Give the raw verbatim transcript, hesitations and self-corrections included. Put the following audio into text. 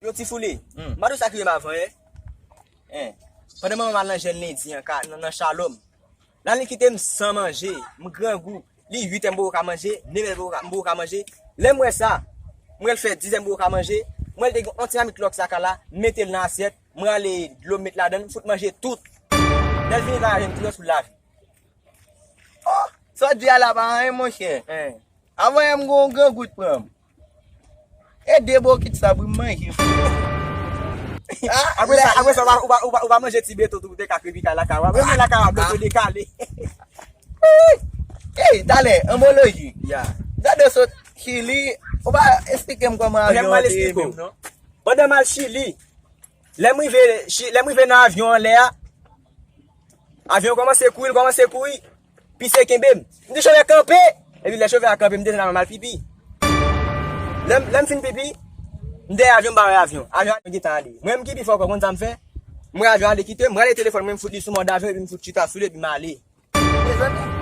Yon ti foule. Hmm. M pa di w sa k rive m avan yè. Hein. Pandan manman m al nan jèn lendi an ka, nan, nan Shalom. Lè li kite m san manje, m grangou. Li uit è m poko ka manje, nèf è m poko ka, m poko ka manje. Lè m wè sa, m wè l fè diz è m poko ka manje. M wè l te gen yon ti mamit lòks lakay la, m mete l nan asyèt, m rale dlo m met ladan l, m fout manje tout. Lè l vini vwayaje m tou lòs pou l lave. Oh, sa w di a la pa anyen, monchè. Hein. Avan yè m gen yon grangou t pran m. E de bokit sa pou m manje. Ah, apre sa, apre sa, ou pa, ou pa, ou pa, ou pa manje ti beto tou pou te ka krepi kay lakay w. Apre men lakay w ap bloke dekale. Ey, talè, anmoloji. Ya. Gade sot Chili, ou pa esplike m kòman avyon an te ye menm non. Pandan m al Chili, lè m rive, Chi- lè m rive nan avyon anlè a, avyon kòmanse kouri, l kòmanse kouri. Pisye kenbe m. M di chofè kanpe. Epi lè chofè a kanpe, m desann avyon m al pipi. Lè m, lè m fin pipi, m dèyè avyon, m pa wè avyon. Avyon an gentan ale. Mwen menm ki pi fò, konn sa m fè? M wè avyon ale kite m, m rale telefòn mwen, m fout li sou mòd avyon epi m fout chita sou li epi m ale. Mezanmi,